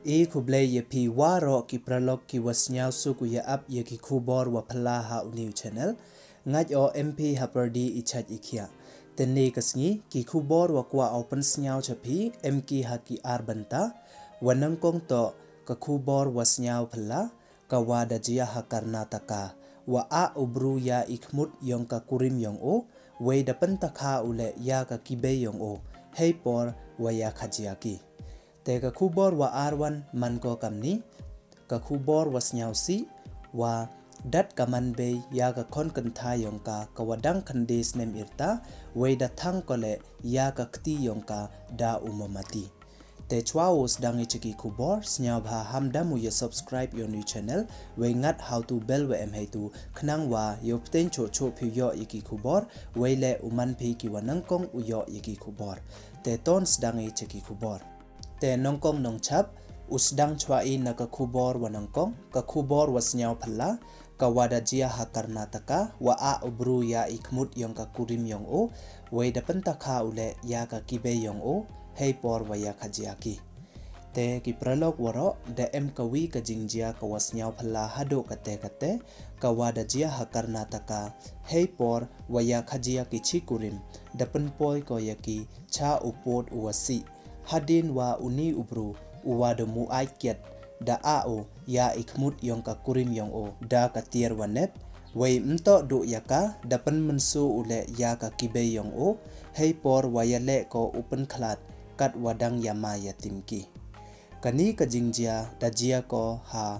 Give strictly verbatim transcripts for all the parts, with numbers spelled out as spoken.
I khublei ya phi waroh ki paralok ki wa sniawsuk u ya ap ya ki khubor wa phylla ha u new channel. Ngait o em phi ha pyrdi i chait i khiah. Te ne ka sngi ki khubor wa kwah o pynsniaw cha phi em ki ha ki ar bynta. Wa nyngkong toh ka khubor wa sniaw phylla, ka wa da jia ha Karnataka, wa ah u bru ya i khmut yong ka kurim yong o, wei da pyntakha u leh ya ka kibei yong o, hei por wa ya khajia ki. Te ka khubor wa ar wan man ko kamni, ka khubor wa sniawsih, wa dat ka manbei ya ka khon kynthai yong ka, ka wa dang khyndai snem yrta, wei da thang ko leh ya ka kti yong ka da u momati. Te chwa u sdang i cha ki khubor, sniawbha ham da mu ya subscribe ya u new channel, wei ngat ha u tu bell wa em hei tu, khnang wa yoh pteng choh choh phi u yoh ya ki khubor, wei leh u man phi ki wa nyngkong u yoh ya ki khubor. Te ton sdang i cha ki khubor. Te nyngkong nongchap, u sdang chwa i na ka khubor wa nyngkong, ka khubor wa sniaw phylla, ka wa da jia ha Karnataka, wa ah u bru ya i khmut yong ka kurim yong o, wei da pyntakha u leh ya ka kibei yong o, hei por wa ya khajia ki. Te ki paralok waroh, da em ka wi ka jingjia ka wa sniaw phylla haduh kate kate, ka wa da jia ha Karnataka, hei por wa ya khajia ki chi kurim, da pynpoi ko ya ki cha u pud u wa sih, hadien wa uni u bru u wa da muaid kiad, da ah u ya i khmut yong ka kurim yong o da ka tiar wa nep, wei ym toh duh ya ka, da pynmynsaw u leh ya ka kibei yong o, hei por wa ya leh ko u pynkhlad, kat wa dang ya ma ya tim ki. Kani ka jingjia da jia ko ha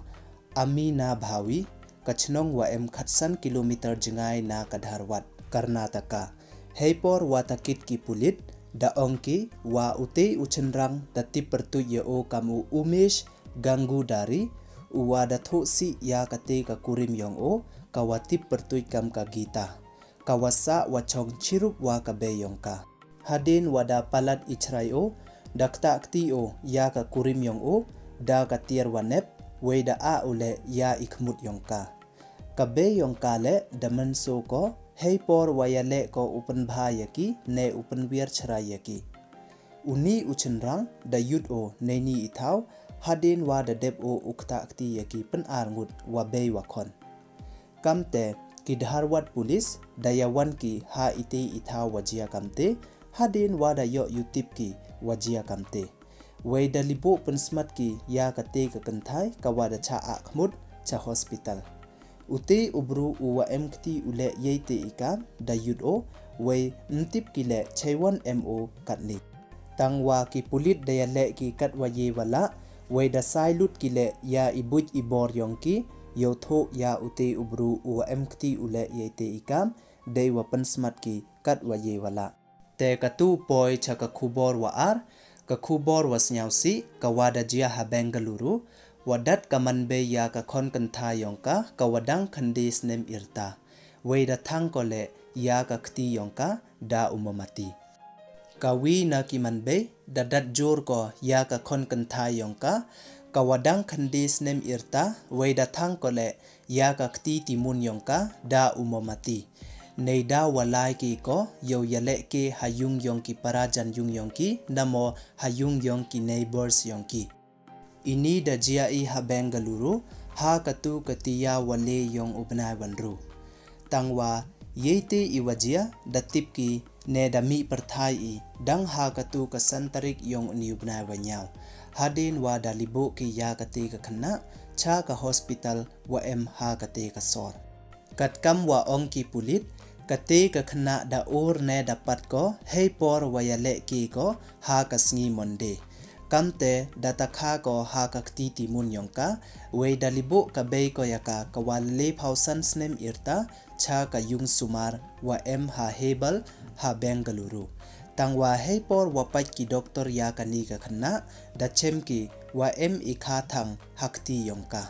Aminabhawi, ka chnong wa em khatsan kilometer jngai na ka Dharwad, Karnataka. Hei por wa takit ki pulit, da ong ki wa utei u chynrang da tip pyrtuit ya o kam u Umesh Gangudari, u wa da thoh sih ya kate ka kurim yong o, ka wa tip pyrtuit kam ka Gita, ka wa sah wa chong chirup wa ka bei yong ka. Hadien wa da palat i chrai o, da ktah kti o ya ka kurim yong o da ka tiar wa nep, wei da ah u leh ya i khmut yong ka. Ka bei yong ka leh da mynsaw ko, hei por wa ya leh ko u pynbha ya ki, ne u pynwiar chrai ya ki. Uni u chynrang da yut o neini i thaw, hadien wa da dep o u ktah kti ya ki pyn ar ngut wa bei wa khon. Kamte, ki Dharwad Police da ya wan ki ha itei i thaw wa jia kamte, hadien wa da yoh yutip ki wa jia kamte. Wei da liboh pynsmat ki ya kate ka kynthai ka wa da chah ah khmut cha hospital. Utei u bru u wa em kti u leh yei te i kam da yut o, wei ym tip ki leh chei wan em o katni. Tang wa ki pulit da ya leh ki kat wa ye wa lah, wei da sai lut ki leh ya i buit i bor yong ki, yow thoh ya utei u bru u wa em kti u leh yei te i kam, dei wa pynsmat ki kat wa ye wa lah. Te katu poi cha ka khubor wa ar, ka khubor wa sniawsih, ka wa da jia ha Bengaluru, wa dat ka manbei ya ka khon kynthai yong ka, ka wa dang khyndai snem yrta. Wei da thang ko leh ya ka kti yong ka da u momati. Ka wi na ki manbei, da dat jur ko ya ka khon kynthai yong ka, ka wa dang khyndai snem yrta, wei da thang ko leh ya ka kti timun yong ka da u momati. Nei da wa lai ki ko, yow ya leh ke ha yung yong ki para jan yung yong ki, namo ha yung yong ki neighbors yong ki. Ini da jia i ha Bengaluru, ha katu ka tiar wa le yong u bnai wa ynru. Tang wa yei te i wa jia da tip ki ne da mih pyrthai i, dang ha katu ka san tarik yong uni u bnai wa ynñiaw. Hadien wa da liboh ki ya kate ka khynnah cha ka hospital wa em ha kate ka sor. Katkam wa ong ki pulit, kate ka khynnah da ur ne da pat ko, hei por wa ya leh ke ko ha ka sngi Monday. Kamte da takha ko ha ka kti timun yong ka, wei da liboh ka bei ko ya ka, ka wa le phaw san snem yrta, cha ka yung sumar wa em ha Hebbal ha Bengaluru. Tang wa hei por wa pait ki doktor ya kani ka khynnah, da chem ki wa em i kha thang ha kti yong ka.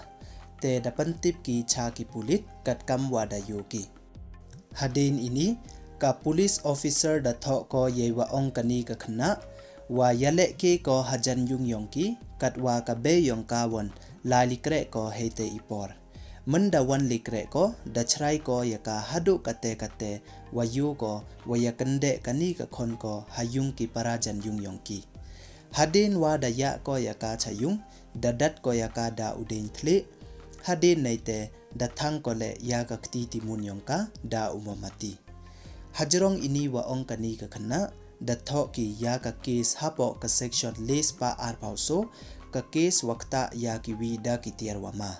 Te da pyntip ki cha ki pulit katkam wa da yoh ki. Hadien ini, ka police officer da thoh ko yei wa ong kani ka khynnah, wa ya leh ke ko ha jan yung yong ki, kat wa ka bei yong ka wan lai li kreh ko hei te i por. Mynda wan li kreh ko, da chrai ko ya ka haduh kate kate, wa yoh ko, wa ya kyndeh kani ka khon ko ha yung ki para jan yung yong ki. Hadien wa da yah ko ya ka cha yung, da dat ko ya ka da u dieñ thlieh. Hadien neite da thang ko leh ya ka kti timun yong ka da u mombati. Hajrong ini wa ong kani ka khynnah, da thoh ki ya ka case hapoh ka section le spah arphaw soo, ka case wa ktah ya kiwi da ki tiar wa ma.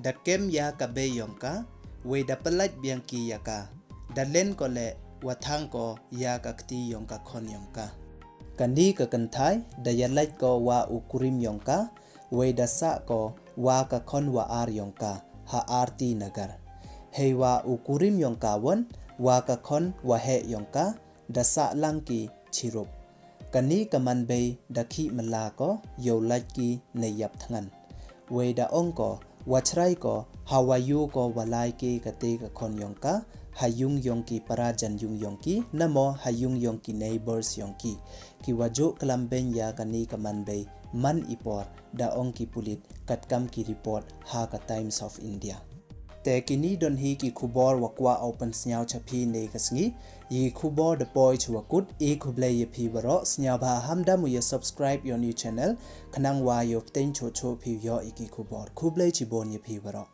Da kem ya ka bei yong ka, wei da pyllait biang ki ya ka. Da len ko leh wa thang ko ya ka kti yong ka khon yong ka. Kani ka kynthai da yalait ko wa u kurim yong ka, wei da sah ko wa ka khon wa ar yong ka ha R T Nagar. Hei wa u kurim yong ka won wa ka khon wa heh yong ka, da sah lang ki chirup. Kani ka manbei da khih mala ko yow lait ki nei yap thngan. Wei da ong ko, wa chrai ko, ha wa yoo ko wa lai ke kate ka khon yong ka ha yung yong ki para jan yung yong ki, namo ha yung yong ki neighbors yong ki, ki wa jooh klam beiñ ya kani ka manbei man i por, da ong ki pulit, katkam ki report ha ka Times of India. Te kini don hi ki khubor wa kwah o pynsñiaw cha phi ne ka sngi. Yei khubor da poi chwa kut. I khublei ya phi waroh. Sñiawbha ham da mu ya subscribe ya u new channel, khnang wa yow pteng choh choh phi yoh yei ki khubor. Khublei chibon ya phi waroh.